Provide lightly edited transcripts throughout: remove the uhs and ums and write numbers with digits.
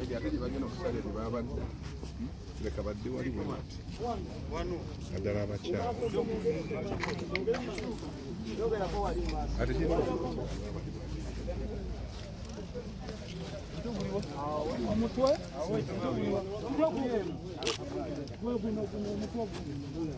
Ate gye bagenda okusala ebyo babadde leka badde wali bwe bati naddala abakyala ate gye omutwe guno guno omutwe guno.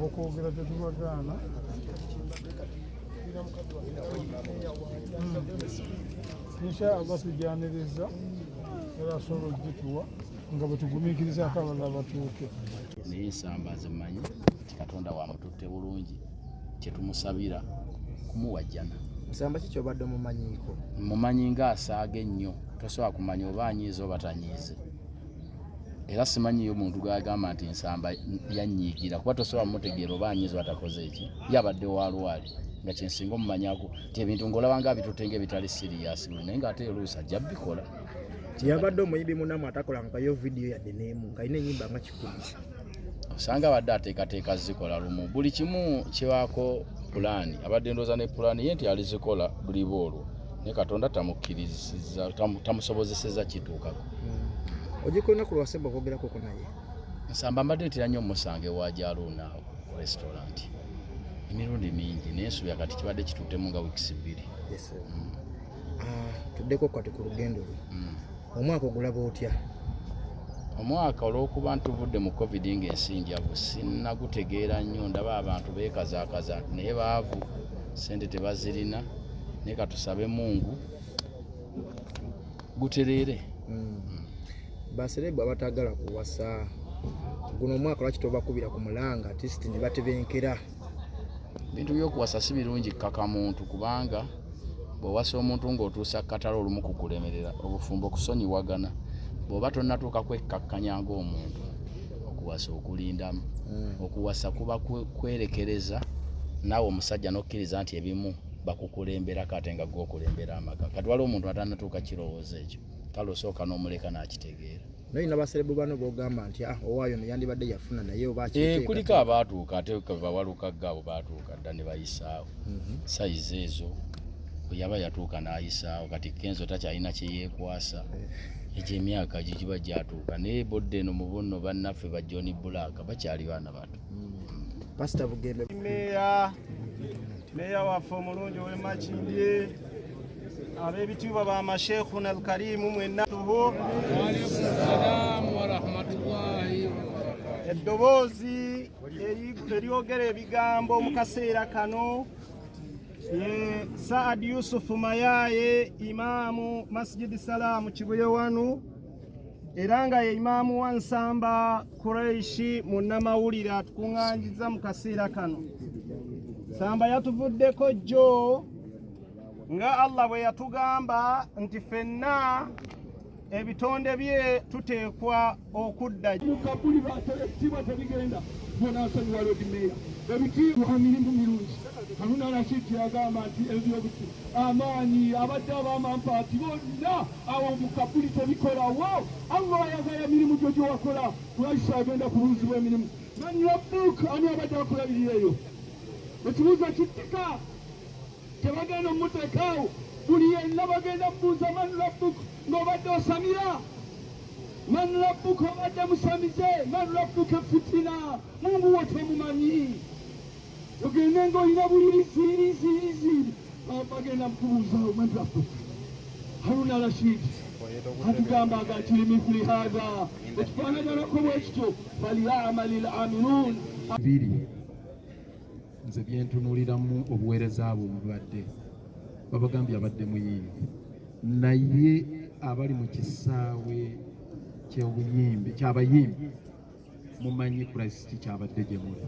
Okwogera tetubagaana. Insha Allah tujjaniriza era asobola okugituwa nga bwe tugumiikirizaako abalala batuuke. Naye Nsamba nze mmanyi nti Katonda wamututte bulungi, kyetumusabira kumuwa jjana. Nsamba ki kyobadde omumanyiiko? Mumanyi nga asaaga ennyo, tosobola kumanya oba anyiize oba tanyiize. Era simanyiyo muntu gwagamba nti Nsamba yannyiigira, kuba tosobola mutegeera oba anyiize oba takoze eki. Ye abadde wa lwali nga kyensinga omumanyako nti ebintu ng'olaba nga abitutte ng'ebitali siriyasi, naye ng'ate oluusi ajja bikola. Yabadde omuyimbi munamu atakolangayo vidiyo yadde n'emu ng'alina ennyimba nga 10. Osanga abadde ateekateeka zikola lumu, buli kimu kibaako pulaani. Abadde ndowooza ne pulaani ye nti alizikola luliba olwo, naye Katonda tamukkirizisizza, tamusobozesezza kituukako. Ojja ku lunaku lwasemba okwogerako ko naye? Nsamba mbadde ntera nnyo omusanga ewa Jaluuna awo ku restaurant emirundi mingi, naye nsuubira kati kibadde kituttemu nga wiikisi 2. Yes, sir. Tuddeko kati ku lugendo lwo. Omwaka ogulaba otya? Omwaka olw'okuba ntuvudde mu COVID ng'ensi njavu, sinnagutegeera nnyo. Ndaba abantu beekazaakaza naye baavu, ssente tebazirina, naye katusabe Mungu gutereere. Baserebu abataagala kuwasa guno omwaka lwaki tobakubira ku mulanga at least ne batebenkera? Ebintu by'okuwasa si birungi kkaka muntu, kubanga bw'owasa omuntu ng'otuusa katale olumu kukulemerera, obufumbo kusonyiwagana. Bw'oba tonnatuuka kwekkakkanya ng'omuntu, okuwasa okulindamu. Okuwasa kuba kwerekereza naawe omusajja n'okkiriza nti ebimu bakukulemberako ate nga ggwe okulembera amaka. Kati waliwo omuntu atannatuuka kirowoozo ekyo, kale osooka n'omuleka n'akitegeera. Naye olina baserebu bano b'ogamba nti owaayo ono yandibadde yafuna naye oba akiteeka. Kuliko abaatuuka ate bawaluka abo baatuuka dda ne bayisaawo. Sayizi ezo bwe yaba yatuuka n'ayisaawo, kati Kenzo takyalina kye yeekwasa, egyo emyaka gyo giba gyatuuka. Naye bodde eno mu bonno bannaffe ba John Black bakyali baana bato. Pastor Bugembe. Meeya waffe omulungi ow'e Makindye, ab'ebitiibwa ba masheekhuna alkarimu mwenna, eddoboozi eryogera ebigambo mu kaseera kano ye Saad Yusufu Mayaye, imaamu Masjid Salaamu Kibuye wanu, era nga ye imaamu wa Nsamba Kureishi munnamawulire atukuŋŋaanyiza mu kaseera kano. Nsamba yatuvuddeko jjo nga Allah bwe yatugamba nti ffenna ebitonde bye tuteekwa okudda. Mu kabuli batera ebitiibwa tebigenda bw'onaasonyiwa Lord Mayor. Ebitiibwa mirimu mirungi. Haruna Rashid yagamba nti ebyobuti amaanyi abadde ab'amampaati bonna awo mu kabuli tebikolawo. Allah ayagala mirimu gyo gye wakola. Lwaki agenda kubuuzibwa emirimu? Man rabbuk, ani abadde akulabirira eyo? Ekibuuzo kittika, tebagenda omuteekaawo. Buli yenna bagenda kubuuza man rabbuk, ng'obadde osamira. Man rabbuk, obadde musamize. Man rabbuk fitina, Mungu wo tomumanyi. Ogende ng'olina buli riziiriziiriziiri, bagenda kubuuza man rabbuk. Haruna Rashid atugamba nga nti limithili hatha, ekifaanaganako bwe kityo, falyamali lamilun. Biri nze byentunuliramu obuweereza bwe mubadde babagambye abadde muyimbi, naye abali mu kisaawe ky'obuyimbi ky'abayimbi mumanyi Christ kyabadde gye muli.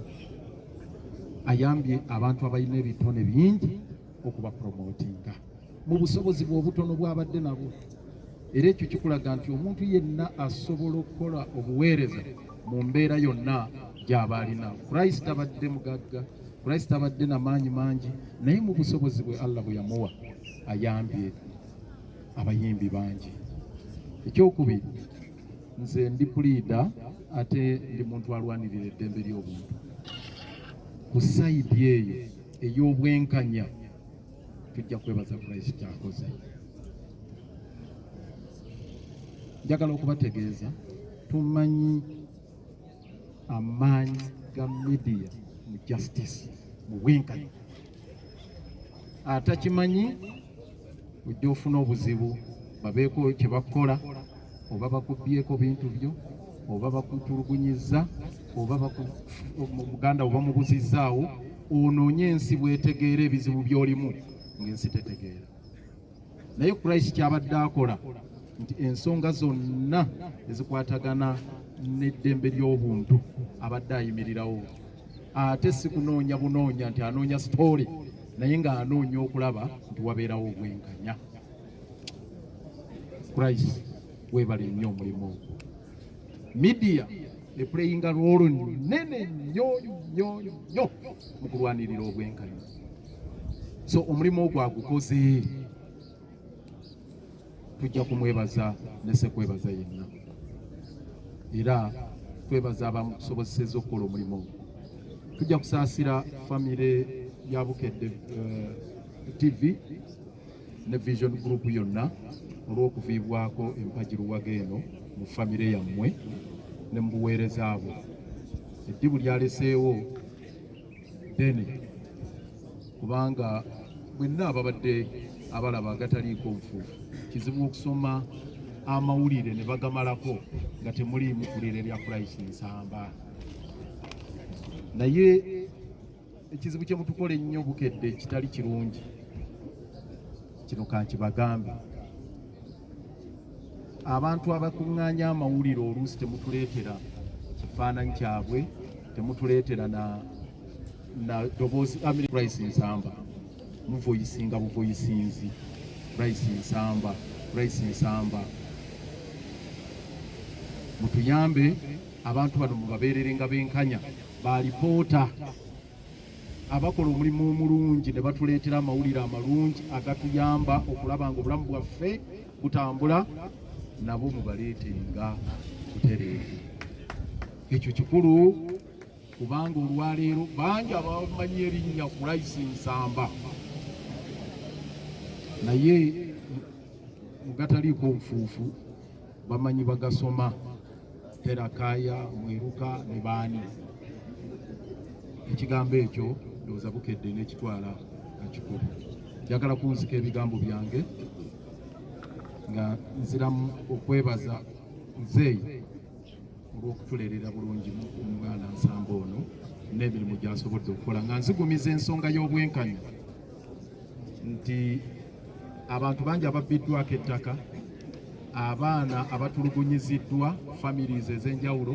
Ayambye abantu abalina ebitone bingi okubapromotinga mu busobozi bwe obutono bw'abadde nabwo, era ekyo kikulaga nti omuntu yenna asobola okukola obuweereza mu mbeera yonna gy'aba alina. Christ abadde mugagga, Christ abadde na maanyi mangi, naye mu busobozi bwe Allah bwe yamuwa ayambye abayimbi bangi. Ekyokubiri, nze ndi puliida ate ndi muntu alwanirira eddembe ly'obuntu. Ku sayidi eyo ey'obwenkanya tujja kwebaza Christ kyakoze. Njagala okubategeeza tumanyi amaanyi ga media mu justice, mu bwenkanya. Atakimanyi ojja ofuna obuzibu, babeeko kye bakukola, oba bakubbyeko bintu byo, oba bakutulugunyizza, oba muganda wo bamubuzizzaawo, onoonye ensi bwetegeera ebizibu by'olimu ng'ensi tetegeera. Naye Christ kyabadde akola nti ensonga zonna ezikwatagana n'eddembe ly'obuntu abadde ayimirirawo, ate si kunoonya bunoonya nti anoonya sitoole, naye ng'anoonya okulaba nti wabeerawo obwenkanya. Christ weebale nnyo omulimu ogwo. Media epuleyinga roolo nnene nnyo nnyo nnyo mu kulwanirira obwenkanya, so omulimu ogwo agukoze, tujja kumwebaza ne sekwebaza yenna, era twebaza abamusobozesezza okukola omulimu ogwo. Tujja kusaasira famire ya Bukedde TV ne Vision Group yonna olw'okuviibwako empagi luwaga eno mu famire yammwe ne mu buweereza bwe. Eddibu lyaleseewo ddene kubanga bwenna ababadde abalaba agataliiko nfuufu, kizibu okusoma amawulire ne bagamalako nga temuliimu kulire lya Christ Nsamba. Naye ekizibu kye mutukola ennyo Bukedde ekitali kirungi kino kankibagambe, abantu abakuŋŋaanya amawulire oluusi temutuleetera kifaananyi kyabwe, temutuleetera na ddoboozi. Amiri Christ Nsamba muvoyisinga buvoyisinzi, Christ Nsamba, Christ Nsamba. Mutuyambe abantu bano mubabeerere nga benkanya, balipoota abakola omulimu omulungi ne batuleetera amawulire amalungi agatuyamba okulaba nga obulamu bwaffe butambula, nabo mubaleetenga butereevu. Ekyo kikulu kubanga olwaleero bangi abamanyi erinnya Christ Nsamba, naye mugataliiko nfuufu bamanyi bagasoma Terakaya, Mweruka ne baani. Ekigambo ekyo ndowooza Bukedde n'ekitwala nga kikulu. Njagala kunzika ebigambo byange nga nziramu okwebaza nzeeyi olw'okutuleerera bulungi omwana Nsamba ono n'emirimu gy'asobodde okukola, nga nzigumiza ensonga y'obwenkanya nti abantu bangi ababbiddwako ettaka, abaana abatulugunyiziddwa, families ez'enjawulo,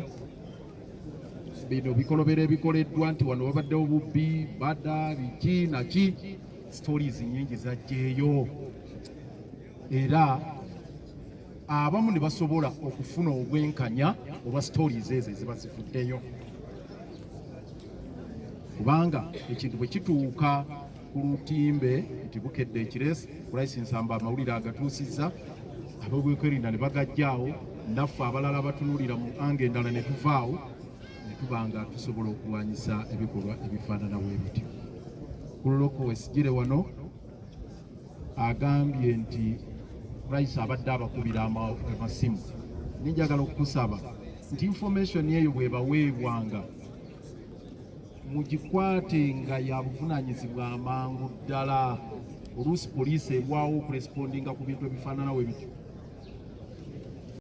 bino bikolobero ebikoleddwa nti wano wabaddewo bubbi, bada biki naki, stories nyingi zajjeeyo era abamu ne basobola okufuna obwenkanya olwa stories ezo eziba zivuddeyo, kubanga ekintu bwe kituuka ku lutimbe nti Bukedde ekiresi Christ Nsamba amawulire agatuusizza, ab'obwekwerinda ne bagajjaawo, naffe abalala abatunulira mu anga endala ne tuvaawo ne tuba nga tusobola okulwanyisa ebikolwa ebifaanana bwe bityo. Kululoko wesigire wano agambye nti Christ abadde abakubira amasimu, ninjagala okukusaba nti information eyo bw'ebaweebwanga mugikwate nga ya buvunaanyizibwa amangu ddala. Oluusi poliisi erwawo okurespondinga ku bintu ebifaananawo ebityo.